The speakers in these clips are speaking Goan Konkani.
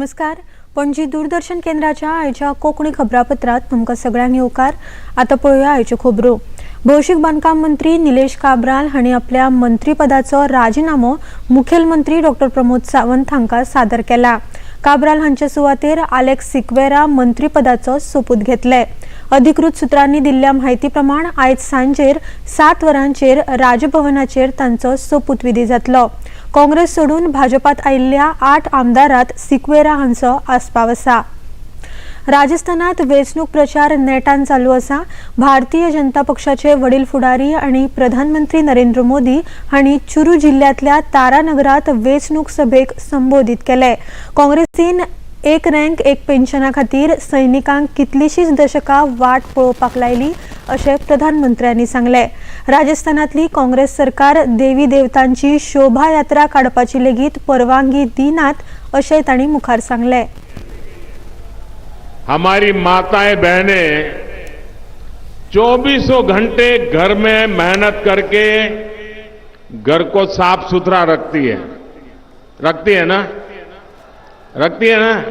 नमस्कार, पणजी दूरदर्शन केंद्राच्या आयच्या कोंकणी खबरापत्रात तुमकां सगळ्यांक येवकार. आतां पळोवया आयच्यो खबरो. भौशीक बांदकाम मंत्री निलेश काब्राल हांणी आपल्या मंत्रीपदाचो राजिनामो मुखेलमंत्री डॉक्टर प्रमोद सावंत हांकां सादर केला. काब्राल हांचे सुवातेर आलेक्स सिक्वेरा मंत्रीपदाचो सोपूत घेतले. अधिकृत सुत्रांनी दिल्ल्या म्हायती प्रमाण आयज सांजेर 7 वरांचेर राजभवनाचेर तांचो सोपूतविधी जातलो. काँग्रेस सोडून भाजपात आयिल्ल्या 8 आमदारात सिक्वेरा हांचो आस्पाव आसा. राजस्थानात वेंचणूक प्रचार नेटान चालू आसा. भारतीय जनता पक्षाचे वडील फुडारी आनी प्रधानमंत्री नरेंद्र मोदी हांणी चुरू जिल्ल्यांतल्या तारानगरात वेंचणूक सभेक संबोधीत केले. काँग्रेसीन एक रँक एक पेन्शना खातीर सैनिकांक कितलीशीच दशकां वाट पळोवपाक लायली अशें प्रधानमंत्र्यांनी सांगलें. राजस्थानांतली काँग्रेस सरकार देवी देवतांची शोभायात्रा काडपाची लेगीत परवानगी दिनात अशें तांणी मुखार सांगलें. हमारी माताएं बहनें 24 घंटे घर में मेहनत करके घर को साफ सुथरा रखती है, रखती है ना, रखती है ना।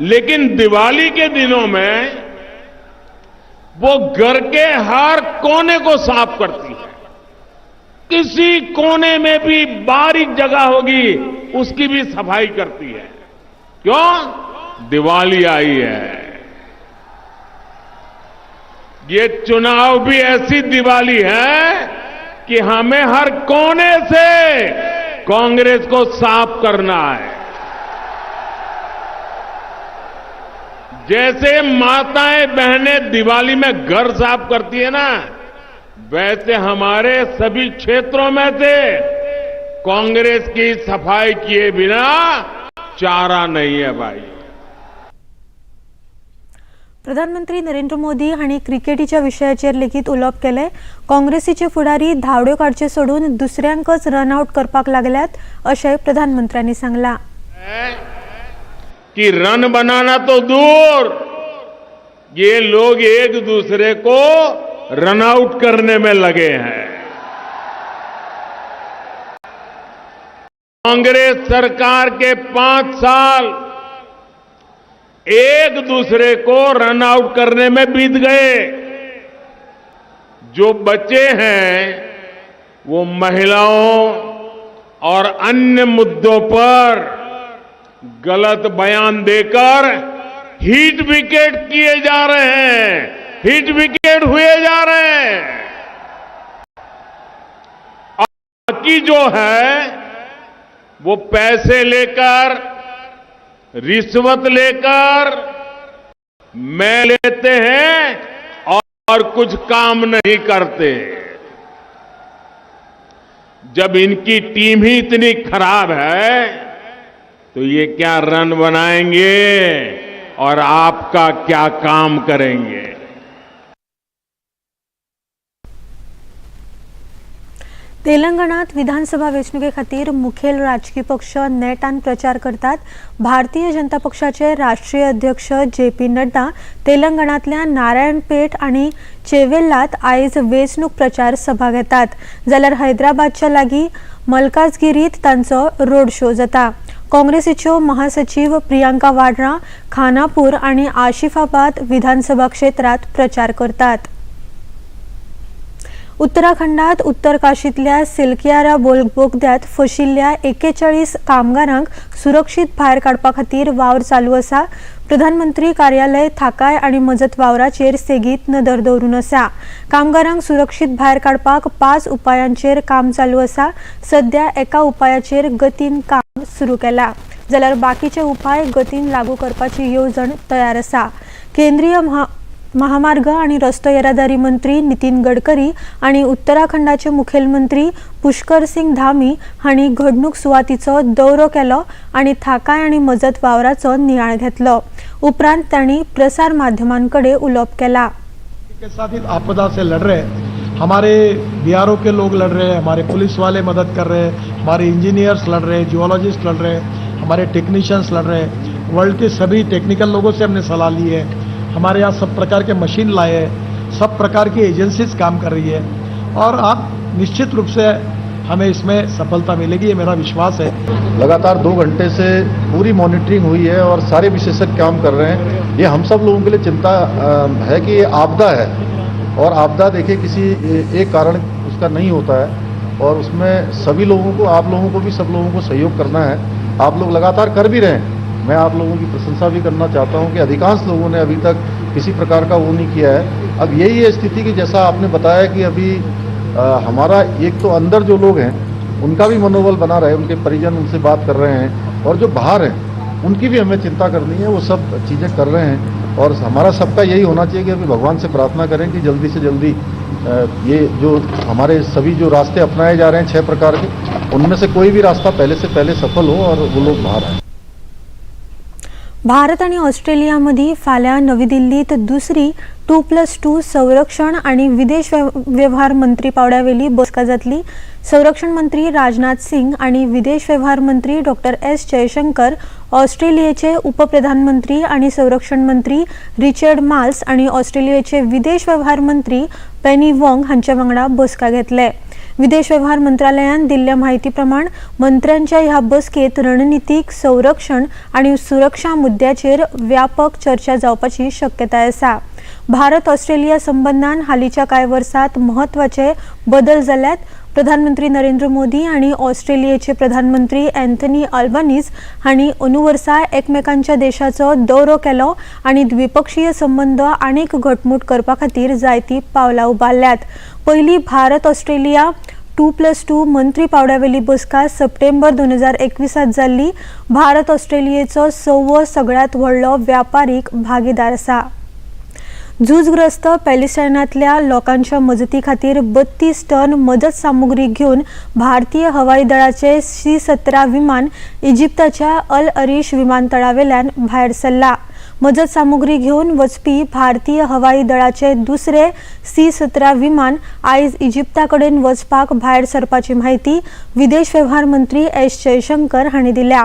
लेकिन दिवाली के दिनों में वो घर के हर कोने को साफ करती है। किसी कोने में भी बारीक जगह होगी, उसकी भी सफाई करती है। क्यों? दिवाली आई है। ये चुनाव भी ऐसी दिवाली है कि हमें हर कोने से कांग्रेस को साफ करना है। जैसे माताएं बहनें दिवाली में घर साफ करती है ना, वैसे हमारे सभी क्षेत्रों में से कांग्रेस की सफाई किए बिना चारा नहीं है भाई। प्रधानमंत्री नरेंद्र मोदी हांणी क्रिकेटीच्या विशयाचेर लेगीत उलोवप केलें. काँग्रेसीचे फुडारी धांवड्यो काडचे सोडून दुसऱ्यांकच रन आउट करपाक लागल्यात अशें प्रधानमंत्र्यांनी सांगलां. कि रन बनाना तो दूर, ये लोग एक दूसरे को रन आउट करने में लगे हैं। कांग्रेस सरकार के 5 साल एक दूसरे को रन आउट करने में बीत गए। जो बचे हैं वो महिलाओं और अन्य मुद्दों पर गलत बयान देकर हिट विकेट किए जा रहे हैं, हिट विकेट हुए जा रहे हैं। बाकी जो है वो पैसे लेकर, रिश्वत लेकर मैं लेते हैं और कुछ काम नहीं करते। जब इनकी टीम ही इतनी खराब है तो ये क्या रन बनाएंगे और आपका क्या काम करेंगे। तेलंगणात विधानसभा वेंचणुके खातीर मुखेल राजकी पक्ष नेटान प्रचार करतात. भारतीय जनता पक्षाचे राष्ट्रीय अध्यक्ष जे पी नड्डा तेलंगणांतल्या नारायणपेठ आनी चेवेल्लात आयज वेंचणूक प्रचार सभा घेतात, जाल्यार हैदराबादच्या लागीं मलकाजगिरीत तांचो रोड शो जाता. काँग्रेसीच्यो महासचीव प्रियांका वाड्रा खानापूर आनी आशिफाबाद विधानसभा क्षेत्रात प्रचार करतात. उत्तराखंडात उत्तर काशीतल्या सिल्कियारा बोगद्यात फशिल्ल्या 41 कामगारांक सुरक्षीत भायर काडपा खातीर वावर चालू आसा. प्रधानमंत्री कार्यालय थाकाय आनी मजत वावराचेर सेगीत नदर दवरून आसा. कामगारांक सुरक्षीत भायर काडपाक 5 उपायांचेर काम चालू आसा. सध्या एका उपायाचेर गतीन काम सुरू केला, जाल्यार बाकीचे उपाय गतीन लागू करपाची येवजण तयार आसा. केंद्रीय महामार्ग आणि रस्तो येरादारी मंत्री नितीन गडकरी आणि उत्तराखंडाचे मुखेलमंत्री पुष्कर सिंग धामी हांणी घडणूक सुवातीचो दौरो केलो आणि थाकाय आनी मजत वावराचो नियाळ घेतलो. उपरांत तांणी प्रसार माध्यमांकडे उलोवप केला. के साथ इस आपदा से लड़ रहे हैं, हमारे बीआरओ के लोग लड़ रहे हैं, हमारे पुलिस वाले मदद कर रहे हैं, हमारे इंजीनियर्स लड़ रहे हैं, जियोलॉजिस्ट लड़ रहे हैं, हमारे टेक्नीशियंस लड़ रहे हैं। वर्ल्ड के सभी टेक्निकल लोगों से हमने सलाह ली है। हमारे यहाँ सब प्रकार के मशीन लाए हैं, सब प्रकार की एजेंसीज काम कर रही है और आप निश्चित रूप से हमें इसमें सफलता मिलेगी, ये मेरा विश्वास है। लगातार 2 घंटे से पूरी मॉनिटरिंग हुई है और सारे विशेषज्ञ काम कर रहे हैं। ये हम सब लोगों के लिए चिंता है कि ये आपदा है और आपदा देखिए किसी एक कारण उसका नहीं होता है और उसमें सभी लोगों को, आप लोगों को भी, सब लोगों को सहयोग करना है। आप लोग लगातार कर भी रहे हैं। मैं आप लोगों की प्रशंसा भी करना चाहता हूं कि अधिकांश लोगों ने अभी तक किसी प्रकार का वो नहीं किया है। अब यही है स्थिति कि जैसा आपने बताया कि अभी हमारा एक तो अंदर जो लोग हैं उनका भी मनोबल बना रहे, उनके परिजन उनसे बात कर रहे हैं और जो बाहर हैं उनकी भी हमें चिंता करनी है, वो सब चीज़ें कर रहे हैं। और हमारा सबका यही होना चाहिए कि अभी भगवान से प्रार्थना करें कि जल्दी से जल्दी ये जो हमारे सभी जो रास्ते अपनाए जा रहे हैं 6 प्रकार के, उनमें से कोई भी रास्ता पहले से पहले सफल हो और वो लोग बाहर आए। भारत आनी ऑस्ट्रेलिया मदीं फाल्यां नवी दिल्लीत दुसरी 2+2 संरक्षण आनी विदेश वेव्हार मंत्री पावंड्यावेली बसका जातली। संरक्षण मंत्री राजनाथ सिंग आनी विदेश वेव्हार मंत्री डॉक्टर एस जयशंकर, ऑस्ट्रेलियेचे उपप्रधानमंत्री आनी संरक्षण मंत्री रिचर्ड माल्स आनी ऑस्ट्रेलियेचे विदेश वेव्हार मंत्री पेनी वॉंग हांचे वांगडा बसका घेतले। विदेश वेव्हार मंत्रालयान दिल्ल्या म्हायती प्रमाण मंत्र्यांच्या ह्या बसकेत रणनितीक, संरक्षण आनी सुरक्षा मुद्द्याचेर व्यापक चर्चा जावपाची शक्यताय आसा। भारत ऑस्ट्रेलिया संबंधान हालींच्या कांय वर्सांत म्हत्वाचे बदल जाल्यात। प्रधानमंत्री नरेंद्र मोदी आनी ऑस्ट्रेलियेचे प्रधानमंत्री अँथनी अल्बानीज हांणी अंदू वर्सा एकमेकांच्या देशाचो दौरो केलो आनी द्विपक्षीय संबंद आनीक घटमूट करपा खातीर जायतीं पावलां उबारल्यात। पयली भारत ऑस्ट्रेलिया 2+2 मंत्री पावंड्यावेली बसका सप्टेंबर 2021 जाल्ली। भारत ऑस्ट्रेलियेचो सव्वो सगळ्यांत व्हडलो व्यापारीक भागीदार आसा। झुजग्रस्त पॅलेस्टायनांतल्या लोकांच्या मजती खातीर 32 टन मदत सामुग्री घेवन भारतीय हवाई दळाचे C-17 विमान इजिप्ताच्या अल अरीश विमानतळावेल्यान भायर सरला। मजत सामुग्री घेवन वचपी भारतीय हवाई दळाचे दुसरे C-17 विमान आयज इजिप्ता कडेन वचपाक भायर सरपाची म्हायती विदेश वेव्हार मंत्री एस जयशंकर हांणी दिल्या।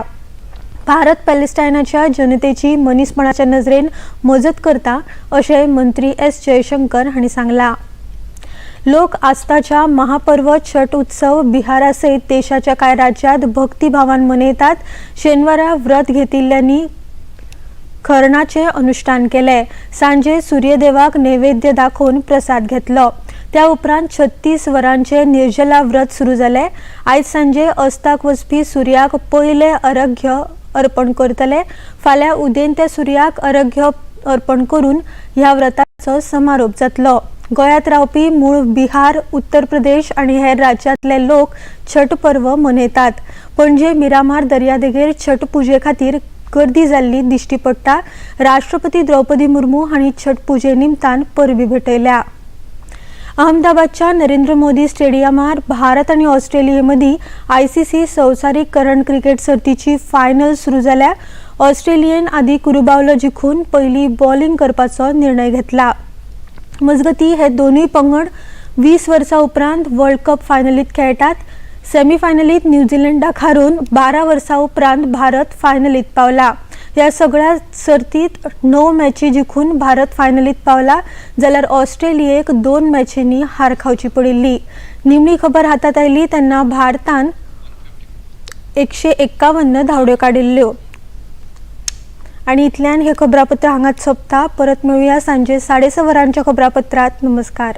भारत पॅलेस्टायनाच्या जनतेची मनीसपणाच्या नजरेन मजत करता अशें मंत्री एस जयशंकर हांणी सांगलां। लोक आस्थाच्या महापर्व छठ उत्सव बिहारा सयत देशाच्या कांय राज्यांत भक्तिभावान मनयतात। शेनवारा व्रत घेतिल्ल्यांनी खरणाचें अनुष्ठान केलें। सांजे सुर्यदेवाक नैवेद्य दाखोवन प्रसाद घेतलो। त्या उपरांत 36 वरांचें निर्जला व्रत सुरू जालें। आयज सांजे अस्ताक वचपी सुर्याक पयलें अर्घ्य अर्पण करतले। फाल्यां उदेंत्या सुर्याक अर्घ्य अर्पण करून ह्या व्रताचो समारोप जातलो। गोंयांत रावपी मूळ बिहार, उत्तर प्रदेश आनी हेर राज्यांतले लोक छठ पर्व मनयतात। पणजे मिरामार दर्यादेगेर छठ पुजे खातीर गर्दी जाल्ली दिश्टी पडटा। राष्ट्रपती द्रौपदी मुर्मू हांणी छठ पुजे निमतान परबी भेटयल्या। अहमदाबादच्या नरेंद्र मोदी स्टेडियमार भारत आनी ऑस्ट्रेलिये मदीं आयसीसी संवसारीक करंड क्रिकेट सर्तीची फायनल सुरू जाल्या। ऑस्ट्रेलियेन आदी कुरुबावलो जिखून पयली बॉलिंग करपाचो निर्णय घेतला। मजगती, हे दोनूय पंगड 20 वर्सां उपरांत वर्ल्ड कप फायनलीत खेळटात। सेमीफायनलीत न्यूझीलंडाक हारोवन 12 वर्सां उपरांत भारत फायनलीत पावला। ह्या सगळ्या सर्तीत 9 मॅची जिखून भारत फायनलीत पावला, जाल्यार ऑस्ट्रेलियेक 2 मॅचींनी हार खावची पडिल्ली। निमणी खबर हातात आयली तेन्ना भारतान 151 धांवड्यो काडिल्ल्यो। आनी इतल्यान हे खबरापत्र हांगाच सोंपता। परत मेळुया सांजे 6:30 वरांच्या खबरापत्रात। नमस्कार।